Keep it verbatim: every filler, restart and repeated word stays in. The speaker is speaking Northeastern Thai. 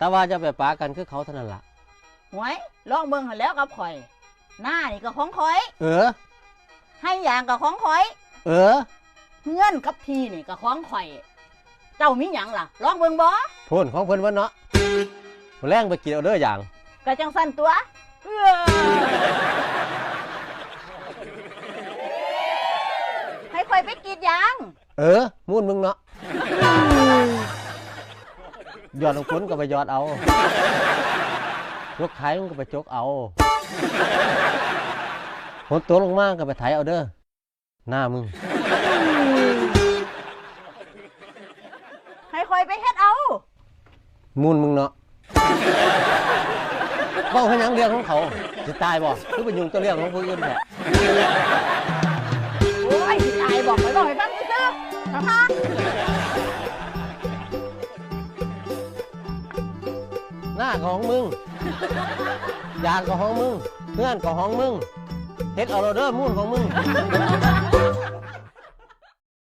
แต่ว่าอย่าไปปะกันคือเขาเท่านั้นล่ะ หวย ลองเบิ่งหั่นแหล้วกับข่อย นานี่ก็ของข่อย เออ ไฮ่ยางก็ของข่อย เออ เฮือนกับที่นี่ก็ของข่อย เจ้ามีหยังล่ะ ลองเบิ่งบ่ โพ่นของเพิ่นเบิ่งเนาะ มื้อแลงไปกรีดเอาเด้อยาง ก็จั่งซั้นตั๊ว เอื้อ ให้ข่อยไปกรีดยาง เออ มูนมึงเนาะ หยอดของคนก็ไปหยอดเอา จกไถมึงก็ไปจกเอา ฝนตกลงมาก็ไปไถเอาเด้อ หน้ามึง ให้ข่อยไปเฮ็ดเอา มูนมึงเนาะ เว้าเฮ็ดหยังเรื่องของเขา สิตายบ่ คือไปยุ่งแต่เรื่องของผู้อื่นแท้ โอ้ย สิตายบ่ ข่อยเว้าให้ฟังซื่อๆ นะคะ หน้าก็ของมึง ยางก็ของมึง เฮือนก็ของมึง เฮ็ดเอาโลดเด้อ มูนของมึง